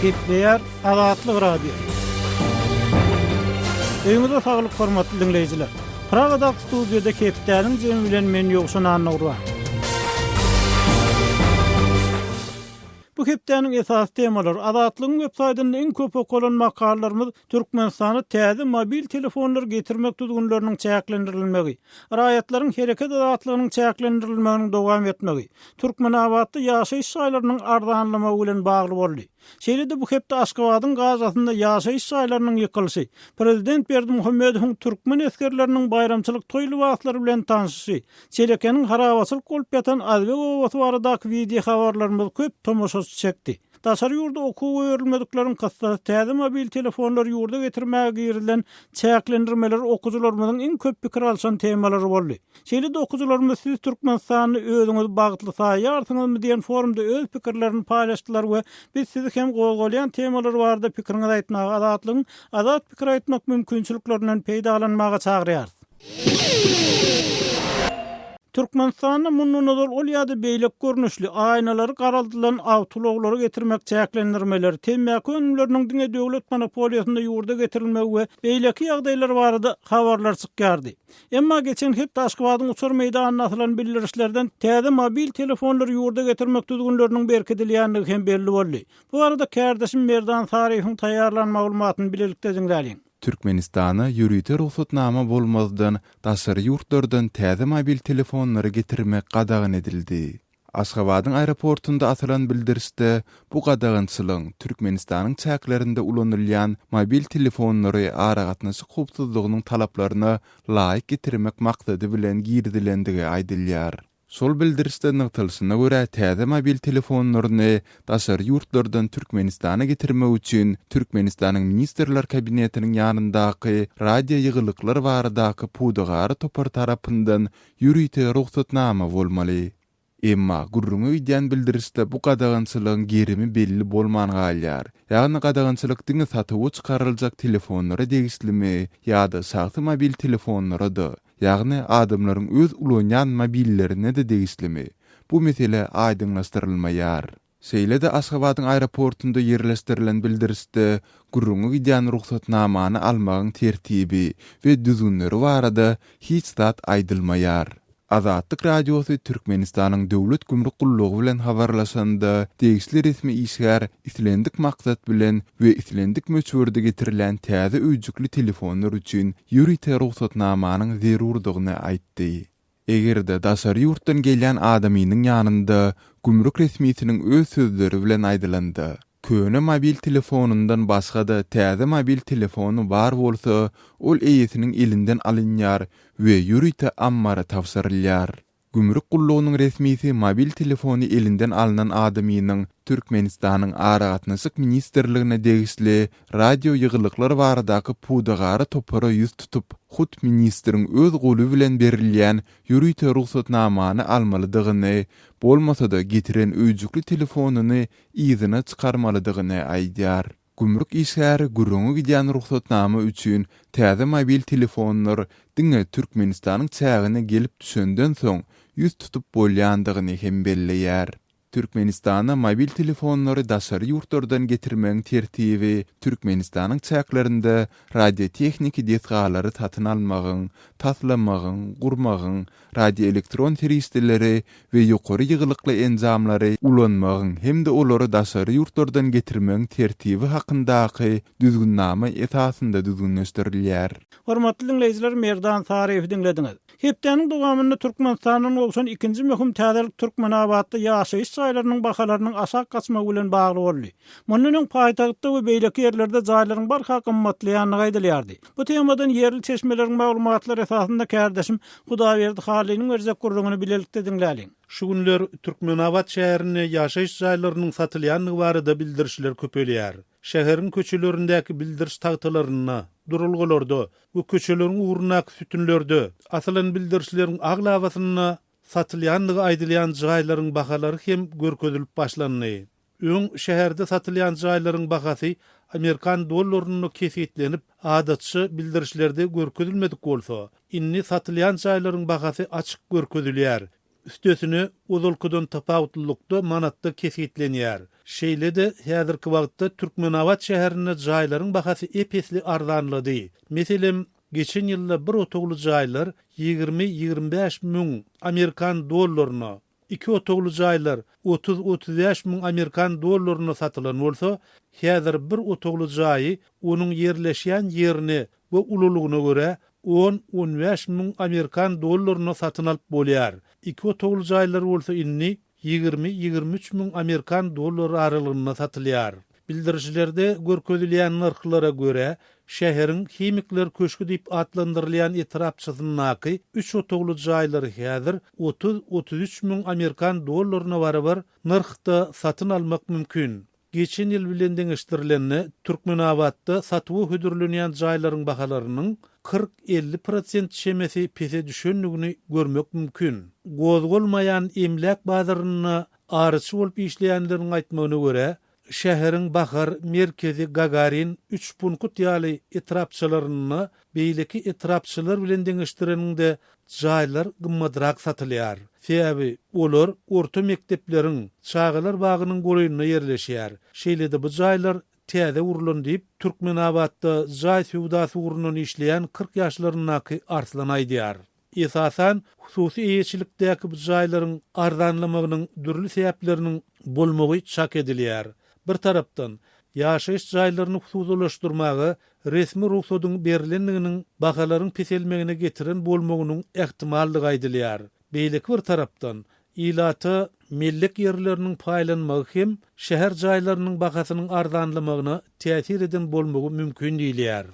Gepleýär Azatlyk Radiosy. Öýüňize saglyk hormatly diňleýjiler. Pragadaky studiýada hepdäniň jemi bilen men Ýowşan Annagurban. Bu hepdäniň esasy temalary Azatlygyň web saýtynda iň köp okalan makalalarymyz Türkmenistana täze mobil telefonlary getirmek düzgünleriniň çäklendirilmegi, raýatlaryň hereket azatlygynyň çäklendirilmeginiň dowam etmegi, Türkmenabatda ýaşaýyş jaýlarynyň arzanlamagy bilen bagly boldy. Şeýle-de bu hepde Aşgabadyň Gazasynda ýaşaýyş jaýlarynyň ýykylyşy, prezident Berdimuhamedowyň türkmen esgerleriniň baýramçylyk toý lybaslary bilen tanşyşy, Çelekeniň harabaçylyk bolup ýatan Azbeg obasy baradaky wideohabarlarymyz köp tomaşaçy çekdi. Daşary ýurda okuwa goýberilmedikleriň kyssasy täze mobil telefonlary ýurda getirmäge girizilen çäklendirmeler okyjylarymyzyň iň köp pikir alşan temalary boldy. Şeýle-de okyjylarymyz Siz Türkmenistanda özüňizi bagtly saýýarsyňyzmy diýen forumda öz pikirlerini paýlaşdylar we biz sizi hem gozgalýan temalar barada pikiriňizi aýtmaga Azatlygyň azat pikir aýtmak mümkinçiliklerinden peýdalanmaga çagyrýarys. Türkmenistanda mundan ozal ol ýa-da beýleki görnüşli, aýnalary garaldylan awtoulaglary getirmek çäklendirmeleri, temmäki önümleriniň diňe döwlet monopoliýasynda ýurda getirilmegi we beýleki ýagdaýlar barada habarlar çykýardy. Emma geçen hepde Aşgabadyň uçar meýdanynda asylan bildirişlerden täze mobil telefonlary ýurda getirmek düzgünleriniň berkidilýändigi hem belli boldy. Bu barada kärdeşim Merdan Saryýewiň taýýarlan maglumatyny bilelikde diňläliň. Türkmenistana ýörite rugsatnama bolmazdan daşary ýurtlardan täze mobil telefonlary getirmek gadagan edildi. Aşgabadyň aeroportunda asylan bildirişde bu gadagançylygyň Türkmenistanyň çäklerinde ulanylýan mobil telefonlary aragatnaşyk howpsuzlygynyň talaplaryna laýyk getirmek maksady bilen girizilendigi aýdylýar. Şol bildirişde nygtalyşyna görä, täze mobil telefonlaryny daşary ýurtlardan Türkmenistana getirmek üçin Türkmenistanyň Ministrler Kabinetiniň ýanyndaky Radioýygylyklar baradaky pudagara topar tarapyndan ýörite rugsatnama bolmaly. Emma gürrüňi gidýän bildirişde bu gadagançylygyň gerimi belli bolman galýar. Ýagny gadagançylyk diňe satuwa çykaryljak telefonlara degişlimi ýa-da şahsy mobil telefonlara-da? Ýagny adamlaryň öz ulanýan mobillerine-de degişlimi? Bu mesele aýdyňlaşdyrylmaýar. Şeýle-de Aşgabadyň aeroportunda ýerleşdirilen bildirişde gürrüňi gidýän rugsatnamany almagyň tertibi we düzgünleri barada hiç zat aýdylmaýar. Azatlyk Radiosy Türkmenistanyň Döwlet gümrük gullugy bilen habarlaşanda, degişli resmi işgär islendik maksat bilen we islendik möçberde getirilýän täze öýjükli telefonlar üçin ýörite rugsatnamanyň zerurdygyny aýtdy. Eger-de daşary ýurtdan gelýän adamynyň ýanynda gümrük resmisiniň öz sözleri bilen aýdylanda, köne mobil telefonyndan başga-da täze mobil telefony bar bolsa, ol eýesiniň elinden alynýar we ýörite ammara tabşyrylýar. Gümrük gullugynyň resmisi mobil telefony elinden alnan adamynyň Türkmenistanyň Aragatnaşyk ministrligine degişli radioýygylyklar baradaky pudagara topara ýüz tutup, hut ministriň öz goly bilen berilýän ýörite rugsatnamany almalydygyny, bolmasa-da getiren öýjükli telefonyny yzyna çykarmalydygyny aýdýar. Gümrük işgäri gürrüňi gidýän rugsatnama üçin täze mobil telefonlar diňe Türkmenistanyň çägine gelip düşenden soň ýüz tutup bolýandygyny hem belleýär. Türkmenistana mobil telefonlary daşary ýurtlardan getirmegiň tertibi Türkmenistanyň çäklerinde radiotehniki desgalary satyn almagyň, taslamagyň, gurmagyň, radioelektron serişdeleri we ýokary ýygylykly enjamlary ulanmagyň hem-de olary daşary ýurtlardan getirmegiň tertibi hakyndaky Düzgünnama esasynda düzgünleşdirilýär. Hormatly diňleýjiler Merdan Saryýewi diňlediňiz. Hepdäniň dowamynda Türkmenistandan gowşan ikinji möhüm täzelik Türkmenabatda ýaşaýyş jaýlarynyň bahalarynyň aşak gaçmagy bilen bagly boldy. Mundan öň paýtagtda we beýleki ýerlerde jaýlaryň barha gymmatlaýandygy aýdylýardy. Bu temadan ýerli çeşmeleriň maglumatlary esasynda kärdeşim Hudaýberdi Hallynyň berjek gürrüňini bilelikde diňläliň. Şu günler Türkmenabat şäherinde ýaşaýyş jaýlarynyň satylýandygy barada bildirişler köpelýär. Şäheriň köçelerindäki bildiriş tagtalarynda, duralgalarda we köçeleriň ugrundaky sütünlerde asylan bildirişleriň aglabasynda satylýandygy aýdylýan jaýlaryň bahalary hem görkezilip başlandy. Öň şäherde satylýan jaýlaryň bahasy amerikan dollarynda kesgitlenip, adatça bildirişlerde görkezilmedik bolsa, indi satylýan jaýlaryň bahasy açyk görkezilýär. Üstesine, ozalkydan tapawutlylykda manatda kesgitlenýär. Şeýle-de, häzirki wagtda Türkmenabat şäherinde jaýlaryň bahasy ep-esli arzanlady. Meselem, geçen ýylda bir otagly jaýlar 20, 25 müň amerikan dollaryna, iki otagly jaýlar 30, 35 müň amerikan dollaryna satylan bolsa, häzir bir otagly jaýy onuň ýerleşýän ýerine we ululygyna görä on, 15 müň amerikan dollaryna satyn alyp bolýar. Iki otagly jaýlar bolsa indi 20, 23 müň amerikan dollary aralygynda satylýar. Bildirişlerde görkezilýän nyrhlara görä, şäheriň Himikler köşgi diýip atlandyrylýan etrapçasyndaky üç otagly jaýlary häzir 30, 33 müň amerikan dollaryna barabar nyrhda satyn almak mümkin. Geçen ýyl bilen deňeşdirilende, Türkmenabatda satuwa hödürlenýän jaýlaryň bahalarynyň 40, 50 prosent çemesi pese düşendigini görmek mümkin. Gozgalmaýan emläk bazarynda araçy bolup işleýänleriň aýtmagyna görä, şäheriň Bahar, Merkezi, Gagarin, Üçpunkt ýaly etrapçalarynda beýleki etrapçalar bilen deňeşdireniňde jaýlar gymmadrak satylýar. Sebäbi olar orta mekdepleriň, çagalar bagynyň golaýynda ýerleşýär. Şeýle-de bu jaýlar täze gurlan diýip, Türkmenabatda jaý söwdasy ugrundan işleýän 40 ýaşlaryndaky Arslan aýdýar. Esasan, hususy eýeçilikdäki bu jaýlaryň arzanlamagynyň dürli sebäpleriniň bolmagy çak edilýär. Bir tarapdan, ýaşaýyş jaýlaryny hususylaşdyrmaga resmi rugsadyň berlendiginiň bahalaryň peselmegine getiren bolmagynyň ähtimaldygy aýdylýar. Beýleki bir tarapdan, ilata mellek ýerleriniň paýlanmagy hem şäher jaýlarynyň bahasynyň arzanlamagyna täsir eden bolmagy mümkin diýilýär.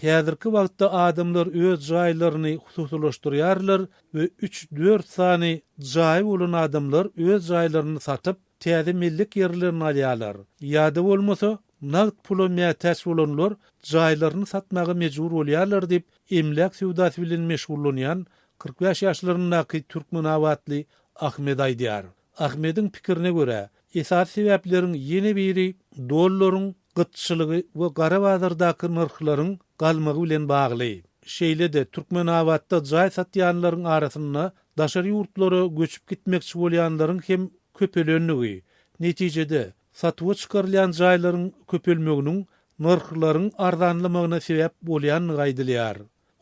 Häzirki wagtda adamlar öz jaýlaryny hususylaşdyrýarlar we üç-dört sany jaýy bolan adamlar öz jaýlaryny satyp, täze mellek ýerlerini alýarlar. Ýa-da bolmasa, nagt pula mätäç bolanlar jaýlaryny satmaga mejbur bolýarlar diýip, emläk söwdasy bilen meşgullanýan 45 ýaşlaryndaky türkmenabatly Ahmet aýdýar. Ahmediň pikirine görä, esasy sebäpleriň ýene biri dollaryň gytçylygy we gara bazardaky nyrhlaryň galmagy bilen bagly. Şeýle-de, Türkmenabatda jaý satýanlaryň arasynda daşary ýurtlara göçüp gitmekçi bolýanlaryň hem köpelendigi, netijede, satuwa çykarylýan jaýlaryň köpelmeginiň nyrhlaryň arzanlamagyna sebäp bolýandygy aýdylýar.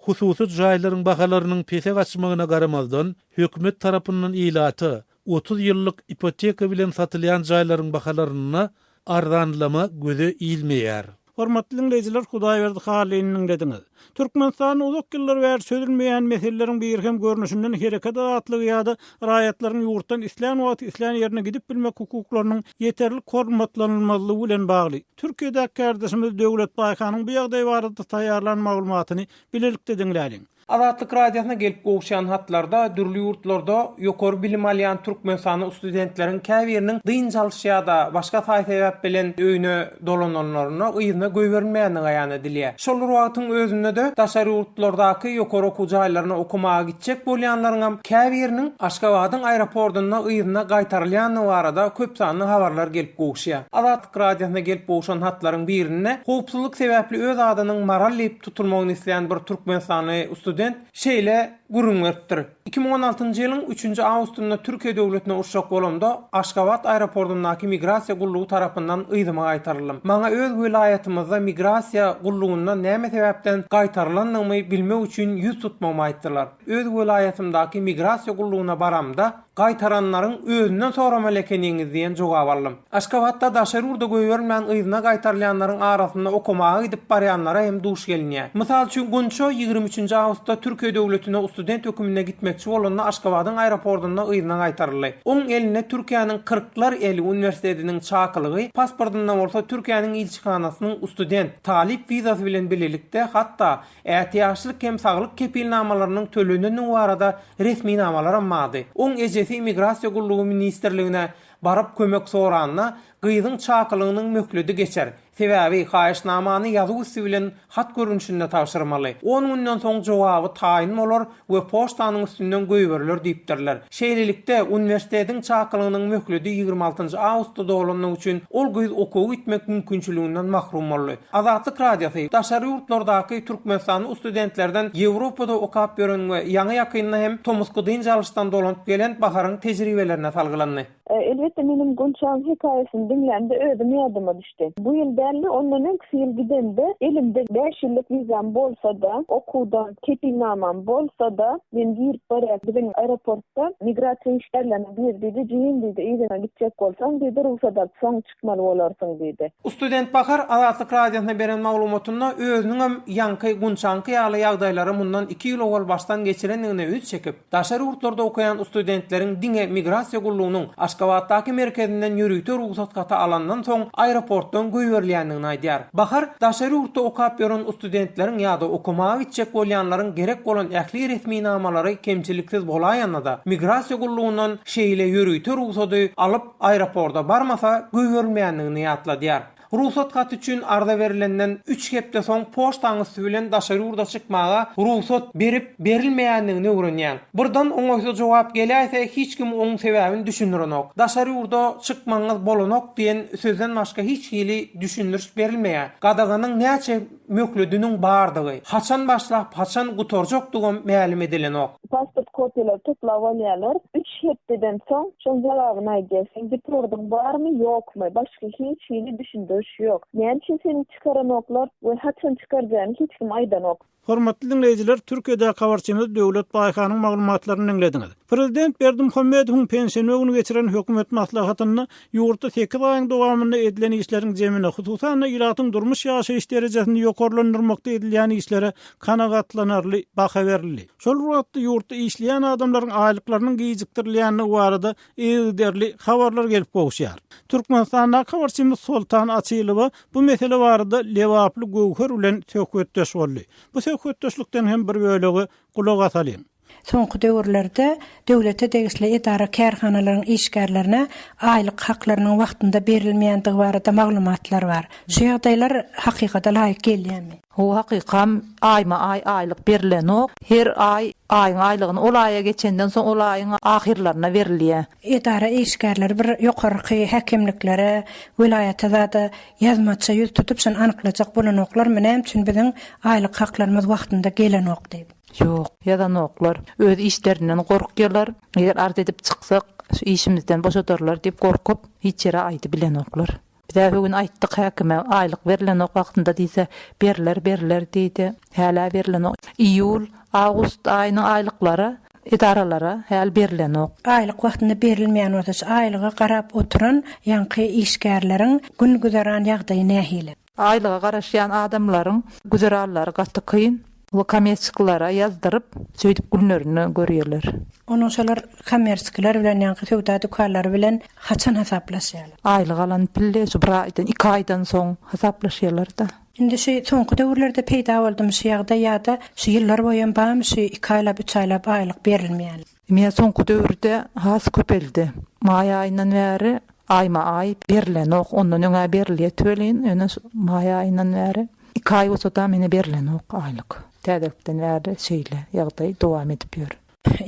Hususy jaýlaryň bahalarynyň pese gaçmagyna garamazdan, hökümet tarapyndan ilata 30 ýyllyk ipoteka bilen satylýan jaýlaryň bahalarynda arzanlama göze ilmeýär. Hormatly diňleýjiler Hudaýberdi Hallyny diňlediňiz. Türkmenistanda uzak ýyllar bäri çözülmeýän meseleleriň biri hem görnüşinden hereket azatlygy ýa-da raýatlaryň ýurtdan islän wagty islän ýerine gidip bilmek hukuklarynyň ýeterlik hormatlanylmazlygy bilen bagly. Türkiýedäki kärdeşimiz Döwlet Baýhanyň bu ýagdaý barada taýýarlan maglumatyny bilelikde diňläliň. Azatlyk Radiosyna gelip gowuşýan hatlarda dürli ýurtlarda ýokary bilim alýan türkmenistanly studentleriň käbiriniň dynç alyş ýa-da başga saý-sebäp bilen öýüne dolananlarynda yzyna goýberilmeýändigi aýan edilýär. Şol bir wagtyň özünde-de daşary ýurtlardaky ýokary okuw jaýlaryna okamaga gitjek bolýanlaryňam käbiriniň Aşgabadyň aeroportunda yzyna gaýtarylýandygy barada köpsanly habarlar gelip gowuşýar. Azatlyk Radiosyna gelip gowşan hatlaryň birinde howpsuzlyk sebäpli öz adynyň Maral diýip tutulmagyny islän bir türkmenistanly student şeýle gürrüň beripdir, 2016-njy ýylyň üçünji awgustynda Türkiýe döwletine uçjak bolamda, Aşgabat aeroportyndaky migrasiýa gullugy tarapyndan yzyma gaýtaryldym. Maňa öz welaýatymyzda migrasiýa gullugyndan näme sebäpden gaýtarylandygymy bilmek üçin ýüz tutmagymy aýtdylar. Öz welaýatymdaky migrasiýa gullugyna baramda, Gaýtaranlaryň özünden soramaly ekeniňiz diýen jogap aldym. Aşgabatda daşary ýurda goýberilmän yzyna gaýtarylýanlaryň arasynda okamaga gidip barýanlara hem duş gelinýär. Mysal üçin, Gunça 23-nji awgustda Türkiýe döwletine student höküminde gitmekçi bolanda Aşgabadyň aeroportynda yzyna gaýtaryldy. Oň elinde Türkiýäniň Kyrklar eli uniwersitetiniň çakylygy, pasportynda bolsa Türkiýäniň ilçihanasynyň student, talyp wizasy bilen bilelikde hatda Ätiýaçlyk hem saglyk kepilnamalarynyň tölenendigi barada resminamalaram bardy. Oň ejesi Immigrasiýa gullugy ministrligine. Baryp kömek soranda, gyzyň çakylygynyň möhledi geçer. Sebäbi haýyşnamany ýazuw üsti bilen hat görnüşinde tabşyrmaly. On günden soň jogaby taýyn bolar we poçtanyň üstünden goýberiler diýipdirler. Şeýlelikde, uniwersitetiň çakylygynyň möhledi 26 awgustda dolandygy üçin ol gyz okuwa gitmek mümkinçiliginden mahrum boldy. Azatlyk Radiosy, Daşary ýurtlardaky türkmenistanly studentlerden Ýewropada okap ýören we ýaňy-ýakynda hem tomusky dynç alyşdan dolanyp gelen Baharyň tejribelerine salgylandy. Elbetde menem Gunçaň hekaýasyny diňlämde özüm ýadyma düşdi. Bu ýyl däldi, ondan öňküsi ýyl gidemde elimde bäş ýyllyk wizam bolsa-da, okuwdan kepilnamam bolsa-da, men girip barýas biziň aeroportda migrasiýa işgärleriniň biri diýdi, jigim diýdi, yzyňa gitjek bolsaň diýdi, rugsat alyp soň çykmaly bolarsyň diýdi. Student Bahar Azatlyk Radiosyna beren maglumatynda özüniňem ýaňky Gunçaňky ýaly ýagdaýlary mundan iki ýyl owal başdan geçirendigine üns çekip, Daşary ýurtlarda okaýan studentleriň diňe Migrasiýa gullugynyň Aşgabatdaky merkezinden ýörite rugsat haty alandan soň aeroportdan goýberilýändigini aýdýar. Bahar, daşary ýurtda okap ýören studentleriň ýa-da okamaga gitjek bolýanlaryň gerek bolan ähli resminamalary kemçiliksiz bolaýanda-da, Migrasiýa gullugyndan şeýle ýörite rugsady alyp aeroporta barmasa goýberilmeýändigini ýatladýar. Rugsat haty üçin arza berilenden üç hepde soň poçtaň üsti bilen daşary ýurda çykmaga rugsat berip berilmeýändigini öwrenýäň. Birden oňaýsyz jogap geläýse hiç kim oň sebäbini düşündirenok. Daşary ýurda çykmagyňyz bolanok diýen sözden başga hiç hili düşündiriş berilmeýär. Gadaganyň näçe möhlediniň bardygy, haçan başlap haçan gutarjakdygam mälim edilenok. Pasport kopiýalary toplap alýarlar. Üç hepdeden soň şoň jogabyny aýdýar. Seň depordyň barmy, ýokmy? Başga hiç hili düşündiriş ýok. Näme üçin seni çykaranoklar we haçan çykarjagyny hiç kim aýdanok. Hormatly diňleýjiler, Türkiýedäki habarçymyz Döwlet Baýhanyň maglumatlaryny diňlediňiz. Prezident Berdimuhamedowyň penşenbe güni geçiren hökümet maslahatynda ýurtda sekiz aýyň dowamynda edilen işleriň jemine, hususan-da, ilatyň durmuş-ýaşaýyş derejesini ýokarlandyrmakda edilýän işlere kanagatlanarly baha berildi. Şol bir wagtda, ýurtda işleýän adamlaryň aýlyklarynyň gijikdirilýändigi barada yzygiderli habarlar gelip gowuşýar. Türkmenistandaky habarçymyz Soltan Açylowa bu mesele barada lebaply Göwher bilen söhbetdeş boldy. Bu söhbetdeşlikden hem bir bölegi gulak asalyň. Soňky döwürlerde döwlete degişli edara-kärhanalaryň işgärlerine aýlyk haklarynyň wagtynda berilmeýändigi barada maglumatlar bar. Şu ýagdaýlar hakykata laýyk gelýärmi? Hawa hakykam aýma-aý aýlyk berilenok. Her aý aýyň aýlygyny ol aýa geçenden soň ol aýyň ahyrlaryna berilýär. Edara işgärleri bir ýokarky häkimliklere, welaýata zada ýazmaça ýüz tutup şony anyklajak bolanoklarmy näme üçin biziň aýlyk haklarymyz wagtynda gelenok diýip. Ýok, ýazanoklar. Öz işlerinden gorkýarlar. Eger arz edip çyksak, şu işimizden boşadarlar diýip gorkup, hiç ýere aýdybilenoklar. Biz-ä bu gün aýtdyk häkime, aýlyk berlenok wagtynda diýse, berler, berler diýdi. Hälä berlenok. Iýul, awgust aýynyň aýlyklary edaralara häli berlenok. Aýlyk wagtynda berilmeýän bolsa, şu aýlyga garap oturan ýaňky işgärleriň gün-güzeran ýagdaýy nähili? Aýlyga garaşýan adamlaryň güzeranlary gaty kyn we kommerçiklere ýazdyryp, şeýdip günlerini görýärler. Onuň şolar kommerçikiler bilen ýaňky söwda dükanlary bilen haçan hasaplaşýarlar? Aýlyk alan pille şu bir aýdan, iki aýdan soň hasaplaşýarlar-da. Indi şu soňky döwürlerde peýda boldumy şu ýagdaý ýa-da şu ýyllar boýam barmy şu iki aýlap, üç aýlap aýlyk berilmeýän? Ine soňky döwürde has köpeldi. Maý aýyndan bäri aýma-aý berlenok. Ondan öň-ä berilýärdi welin, ýöne şu maý aýyndan bäri iki aý bolsa-da mene berlenok aýlyk. Täzelikden bäri şeýle ýagdaý dowam edip ýör.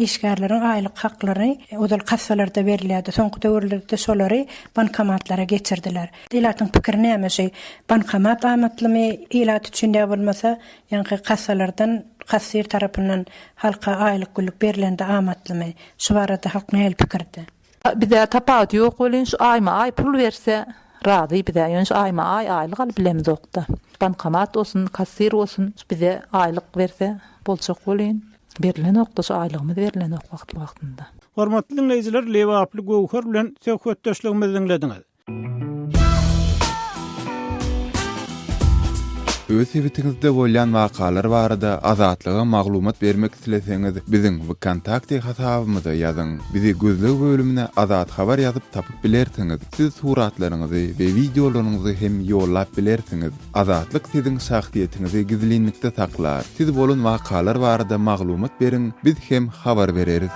Işgärleriň aýlyk haklary ozal kassalarda berilýärdi. Soňky döwürlerde şolary bankomatlara geçirdiler. Ilatyň pikiri näme şu bankomat amatlymy ilat üçin ýa bolmasa ýaňky kassalardan kassir tarapyndan halka aýlyk-günlük berlende amatlymy? Şu barada halk nähili pikirde? Bizä tapawudy ýok welin şu aýma-aý pul berse razy bizä ýöne şu aýma-aý aýlyk alyp bilemizokda. Bankomat bolsun kassir bolsun şu bize aýlyk berse boljak welin berlenokda şu aýlygymyz berlenok wagtly-wagtynda. Hormatly diňleýjiler Lebaply Göwher bilen söhbetdeşligimizi diňlediňiz. Öz sebitiňizde bolýan wakalar barada Azatlyga maglumat bermek isleseňiz, biziň Wkontakte hasabymyza ýazyň. Bizi gözleg bölümine Azat Habar ýazyp tapyp bilersiňiz. Siz suratlaryňyzy we wideolaryňyzy hem ýollap bilersiňiz. Azatlyk siziň şahsyýetiňizi gizlinlikde saklar. Siz bolan wakalar barada maglumat beriň, biz hem habar bereris.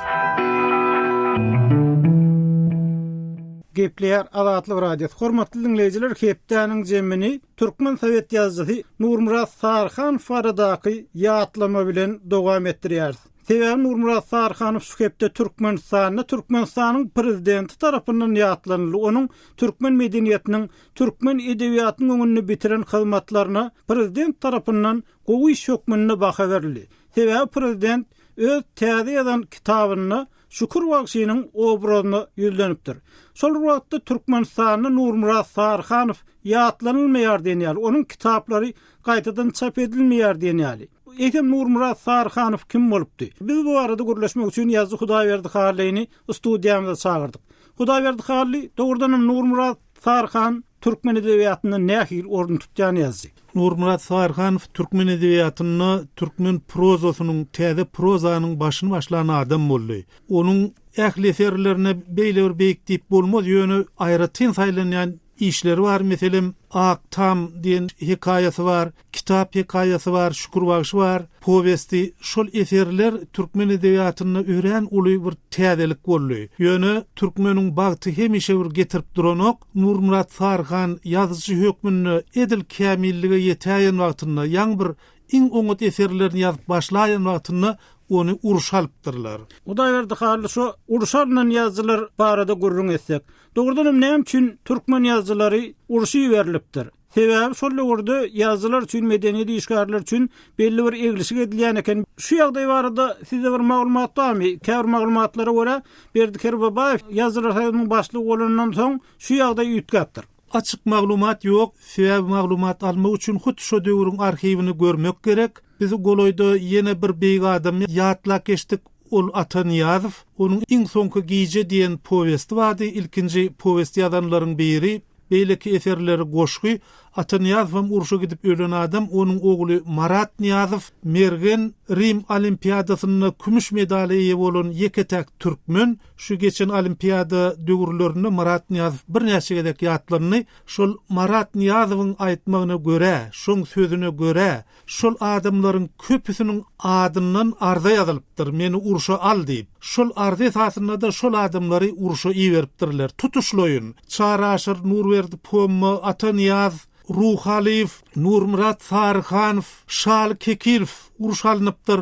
Gepleýär Azatlyk Radiosy. Hormatly diňleýjiler, hepdäniň jemini türkmen sowet ýazyjysy Nurmyrat Saryhanow baradaky ýatlama bilen dowam etdirýäris. Sebäbi Nurmyrat Saryhanow şu hepde Türkmenistanda Türkmenistanyň Prezidenti tarapyndan ýatlanyldy. Onuň türkmen medeniýetiniň, türkmen edebiýatynyň öňünde bitiren hyzmatlaryna Prezident tarapyndan gowy iş hökmünde baha berildi. Sebäbi Prezident öz täze ýazan kitabynda Şükür bagşynyň obrazyna ýüzlenipdir. Şol bir wagtda Türkmenistanda Nurmyrat Saryhanow ýatlanylmaýar diýen ýaly, onuň kitaplary gaýtadan çap edilmeýär diýen ýaly. Eýsem Nurmyrat Saryhanow kim bolupdy? Biz bu barada gürleşmek üçin ýazyjy Hudaýberdi Hallyny studiýamyza çagyrdyk. Hudaýberdi Hally, dogrudanam Nurmyrat Saryhan türkmen edebiýatynda nähili orun tutýan ýazyjy? Nurmyrat Saryhanow türkmen edebiýatynda türkmen prozasynyň, täze prozanyň başyny başlan adam boldy. Onuň ähli eserlerine beýle bir beýik diýip bolmaz, ýöne aýratyn saýlanýan işleri bar, meselem, Ak tam diýen hekaýasy bar, Kitap hekaýasy bar, Şükür bagşy bar powesti. Şol eserler türkmen edebiýatynda örän uly bir täzelik boldy. Ýöne türkmeniň bagty hemişe bir getirip duranok. Nurmyrat Saryhan ýazyjy hökmünde edil kämillige ýetäýen wagtynda, ýaňy bir iň oňat eserlerini ýazyp başlaýan wagtynda ony urşa alypdyrlar. Hudaýberdi Hally şo urşa alnan ýazyjylar barada gürrüň etsek. Dogrudanam näme üçin türkmen ýazyjylary urşa iberilipdir? Sebäbi şol döwürde ýazyjylar üçin, medeniýet işgärleri üçin belli bir eglişik edilýän eken. Şu ýagdaý barada sizde bir maglumat barmy? Käbir maglumatlara görä, Berdi Kerbabaýew Ýazyjylar soýuzynyň başlygy bolandan soň şu ýagdaý üýtgäpdir. Açyk maglumat ýok, sebäbi maglumat almak üçin hut şo döwrüň arhiwini görmek gerek. Biz golaýda ýene bir beýik adamy ýatlap geçdik, ol Ata Nyýazow. Onuň Iň soňky gije diýen powesti bardy, ilkinji powest ýazanlaryň biri. Beýleki eserleri goşgy. Ata Nyýazowam urşa gidip ölen adam, onuň ogly Marat Nyýazow mergen, Rim olimpiadasynda kümüş medala eýe bolan ýeke-täk türkmen. Şu geçen olimpiada döwürlerinde Marat Nyýazow birnäçe gezek ýatlandy. Şol Marat Nyýazowyň aýtmagyna görä, şoň sözüne görä, Şol adamlaryň köpüsiniň adyndan arza ýazylypdyr, meni urşa al diýip. Şol arza esasynda-da şol adamlary urşa iberipdirler. Tutuşlaýyn, Çary Aşyr, Nurberdi Pomma, Ata Nyýaz, Ruhalyýew, Nurmyrat Saryhanow, Şaly Kekilow urşa alnypdyr.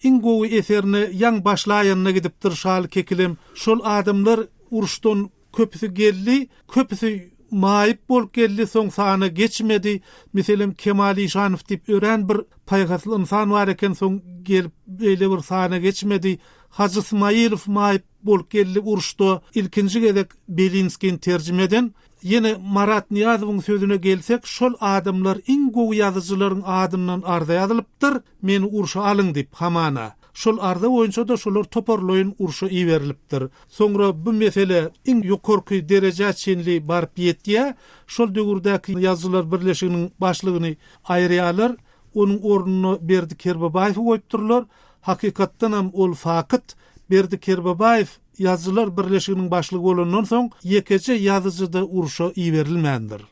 Iň gowy eserine ýaň başlaýanyna gidipdir Şaly Kekilem. Şol adamlar uruşdan Köpüsi geldi, köpüsi maýyp bolup geldi, soň sana geçmedi. Meselem, Kemal Işanow diýip örän bir paýhasly ynsan bar eken, soň gelip beýle bir sana geçmedi. Hajy Smailow maýyp bolup geldi uruşda ilkinji gezek Belinskini terjime eden. Ýene Marat Nyýazowyň sözüne gelsek, şol adamlar iň gowy ýazyjylaryň adyndan arza ýazylypdyr, meni urşa alyň diýip, hamana. Şol arza boýunça-da şolar toparlaýyn urşa iberilipdir. Soňra bu mesele iň ýokarky derejä çenli baryp ýetýär. Şol döwürdäki Ýazyjylar birleşiginiň başlygyny aýyrýarlar. Onuň ornuna Berdi Kerbabaýewi goýupdyrlar. Hakykatdanam ol fakyt, Berdi Kerbabaýew Ýazyjylar birleşiginiň başlygy bolandan soň ýekeje ýazyjy-da urşa iberilmändir.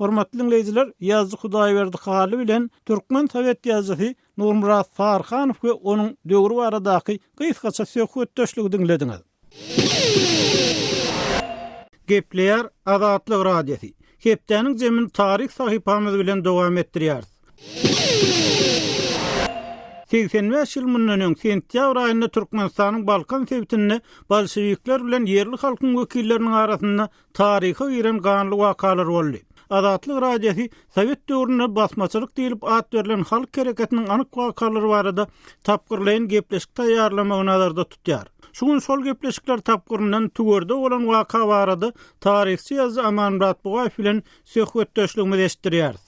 Hormatly diňleýjiler, ýazyjy Hudaýberdi Hally bilen türkmen sowet ýazyjysy Nurmyrat Saryhanow we onuň döwri baradaky gysgaça söhbetdeşligi diňlediňiz. Gepleýär Azatlyk Radiosy. Hepdäniň jemini taryh sahypamyz bilen dowam etdirýäris. 85 ýyl mundan öň, sentýabr aýynda Türkmenistanyň Balkan sebitinde bolşewikler bilen ýerli halkyň wekilleriniň arasynda taryha giren ganly wakalar boldy. Azatlyk Radiosy sowet döwründe basmaçylyk diýlip at berlen halk hereketiniň anyk wakalary barada tapgyrlaýyn gepleşik taýýarlamagy nazarda tutýar. Şu gün şol gepleşikler tapgyryndan Tüwerde bolan waka barada taryhçy ýazyjy Amanmyrat Bugaýew bilen söhbetdeşligimizi eşitdirýäris.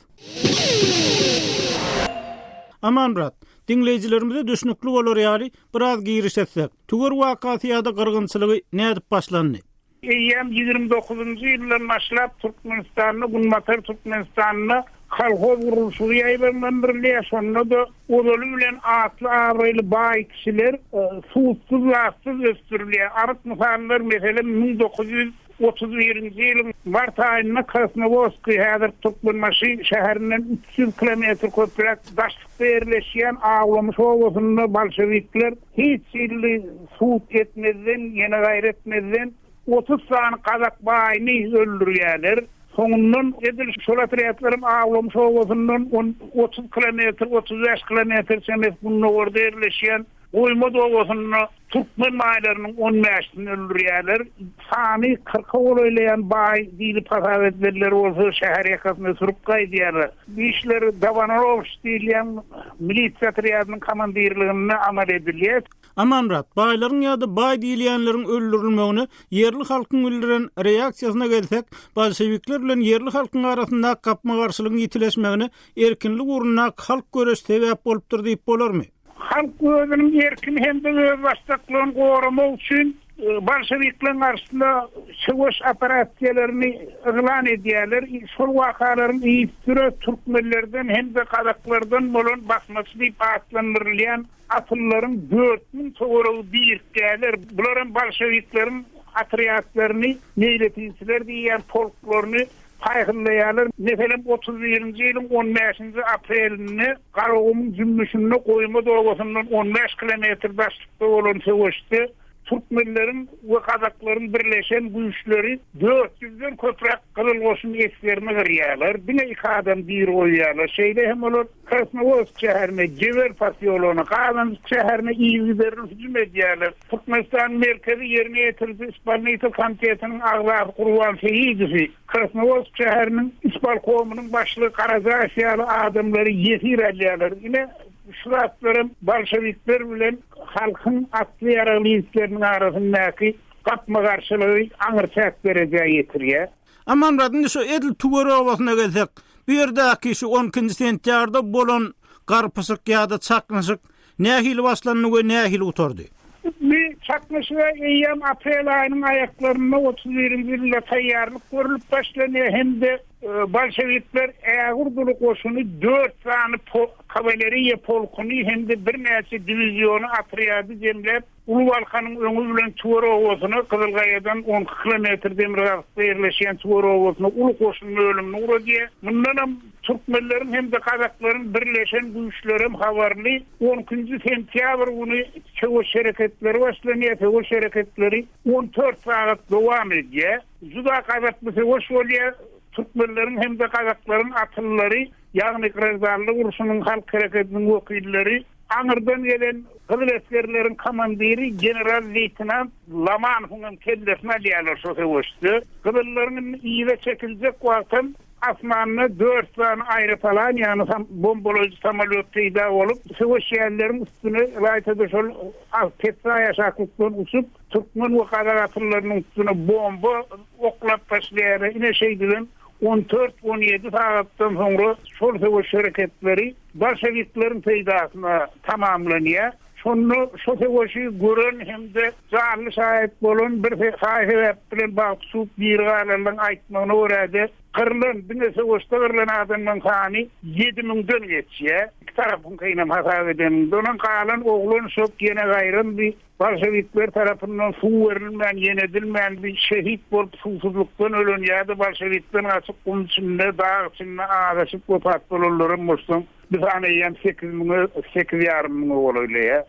Amanmyrat, diňleýjilerimize düşnükli bolar ýaly biraz giriş etsek, Tüwer wakasy ýa-da gyrgynçylygy nädip başlandy? Eýýäm 29-njy ýyldan başlap Türkmenistanda, Günbatar Türkmenistanda kolhoz gurluşygy ýaýbaňlandyrylýar. Şonda-da ozaly bilen atly-abraýly baý kişiler sudsuz-zatsyz ösdürilýär. Anyk mysallar, meselem, 1931-nji ýylyň mart aýynda Krasnowodskiý, häzir Türkmenbaşy şäherinden 300 kilometr köpräk daşlykda ýerleşýän Awlamyş obasynda bolşewikler hiç hili sud etmezden, ýene gaýry etmezden. 30 sany gazak baýyny öldürýärler. Soňundan edil şol otrýadlaram Awlamyş obasyndan on 30 kilometr, 35 kilometr çemesi gündogarda ýerleşýän Goýmaz obasynda türkmen baýlarynyň on bäşisini öldürýärler. Sany kyrka golaýlaýan baý diýlip hasap edilenler bolsa şäher ýakasyna sürüp gaýdýarlar. Bu işler Dabanorowiç diýilýän milisiýa otrýadynyň komandirliginde amal edilýär. Amanmyrat, baýlaryň ýa-da baý diýilýänleriň öldürilmegine ýerli halkyň bildiren reaksiýasyna gelsek, bolşewikler bilen ýerli halkyň arasyndaky gapma-garşylygyň ýitileşmegine erkinlik ugrundaky halk göreşi sebäp bolupdyr diýip bolarmy? Halk özüniň erkini hem-de özbaşdaklygyny goramak üçin bolşewikleriň garşysyna söweş operasiýalaryny yglan edýärler. Şol wakalaryň yzysüre türkmenlerden hem-de gazaklardan bolan basmaçy diýip atlandyrylýan atlylaryň 4000 töweregi birikýärler. Bular hem bolşewikleriň otrýadlaryny, meýletinçiler diýýän polklaryny paýhynlaýarlar. Meselem, otuz birinji ýylyň on bäşinji aprelinde Garagumuň jümmüşinde Goýmaz obasyndan on bäş kilometr daşlykda bolan söweşde türkmenleriň we gazaklaryň birleşen güýçleri dört ýüzden köpräk Gyzyl goşun esgerini gyrýarlar, diňe iki adam diri goýýarlar. Şeýle hem olar Krasnowodsk şäherine, Gewer posýologyna, Gazanjyk şäherine yzygiderli hüjüm edýärler. Türkmenistanyň Merkezi ýerine ýetiriji ispolnitel komitetiniň agzasy Gurban Seýidowy, Krasnowodsk şäheriniň ispolkomynyň başlygy Garajaýew ýaly adamlary ýesir alýarlar. Ine, şu zatlaram bolşewikler bilen halkyň atly-ýaragly ýigitleriniň arasyndaky gapma-garşylygy aňryçäk derejä ýetirýär. Amanmyrat, indi şu edil Tüwer obasyna gelsek, bu ýerdäki şu on ikinji sentýabrda bolan garpyşyk ýa-da çaknyşyk nähili başlandy we nähili gutardy? Bu çaknyşyga eýýäm aprel aýynyň aýaklarynda, otuz birinji ýylda taýýarlyk görlüp başlanýar hem-de bolşewikler ägirt uly goşuny, dört sany kawaleriýa polkuny hem-de birnäçe diwiziony, otrýady jemläp, Uly Balkanyň öňi bilen Tüwer obasyna, Gyzylgaýadan on iki kilometr demirgazykda ýerleşýän Tüwer obasyna uly goşun bölümini ugradýar. Mundanam türkmenleriň hem-de gazaklaryň birleşen güýçlerem habarly. On ikinji sentýabr güni söweş hereketleri başlanýar. Söweş hereketleri on dört sagat dowam edýär. Juda gazaply söweş bolýar. Türkmenleriň hem-de gazaklaryň atylylary, ýagny graždanlyk urşunyň halk hereketiniň wekilleri Aňyrdan gelen gyzyl esgerleriň komandiri general-leýtenant Lamanowyň hem kellesini alýarlar şo söweşde. Gyzyllaryň indi yza çekiljek wagtam asmanda dört sany aeropalan, ýagny bombalaýjy samolýot peýda bolup, söweşýänleriň üstüne, ylaýta-da şol pessaý aşaklykdan uçup, türkmen we gazak atlylarynyň üstüne bomba oklap başlaýarlar. Ine şeýdibem on dört, on ýedi sagatdan soňra şol söweş hereketleri bolşewikleriň peýdasyna tamamlanýar. Şonda şo söweşi gören hem-de janly şaýat bolan bir saý-sebäp bilen bagty çüwüp diri galanlaryň aýtmagyna görä-de, gyrlan, diňe söweşde gyrlan adamlaryň sany ýedi müňden geçýär. Iki tarapyňkynam hasap edeniňde. Ondan galan oglan-uşak ýene gaýryldy. Bolşewikler tarapyndan suw berilmän, ýenedilmän bir şehit bolup suwsuzlykdan ölen ýa-da bolşewikden gaçyp gum içinde, dag içinde azaşyp wepat bolanlaram goşsaň, bu san eýýäm sekiz müňe, sekiz ýarym müňe golaýlaýar.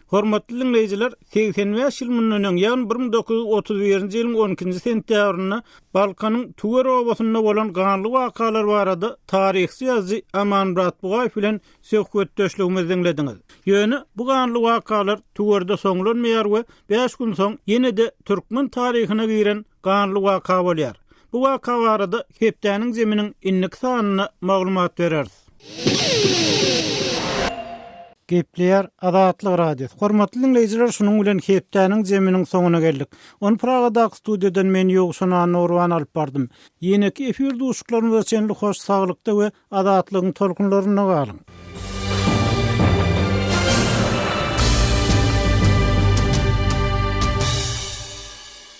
Hormatly diňleýjiler, 85 ýyl mundan öň, ýagny 1931-nji ýylyň on ikinji sentýabrynda Balkanyň Tüwer obasynda bolan ganly wakalar barada taryhçy ýazyjy Amanmyrat Bugaýew bilen söhbetdeşligimizi diňlediňiz. Ýöne bu ganly wakalar Tüwerde soňlanmaýar we bäş gün soň ýene-de türkmen taryhyna giren ganly waka bolýar. Bu waka barada hepdäniň zeminiň indiki sanynda maglumat bereris. Gepleýär Azatlyk Radiosy. Hormatly diňleýjiler, şunuň bilen hepdäniň zeminiň soňuna geldik. Ony Pragadaky studiýadan men Ýowşan Annagurban alyp bardym. Ýeneki efir duşuşyklarymyza çenli hoş saglykda we Azatlygyň tolkunlarynda galyň!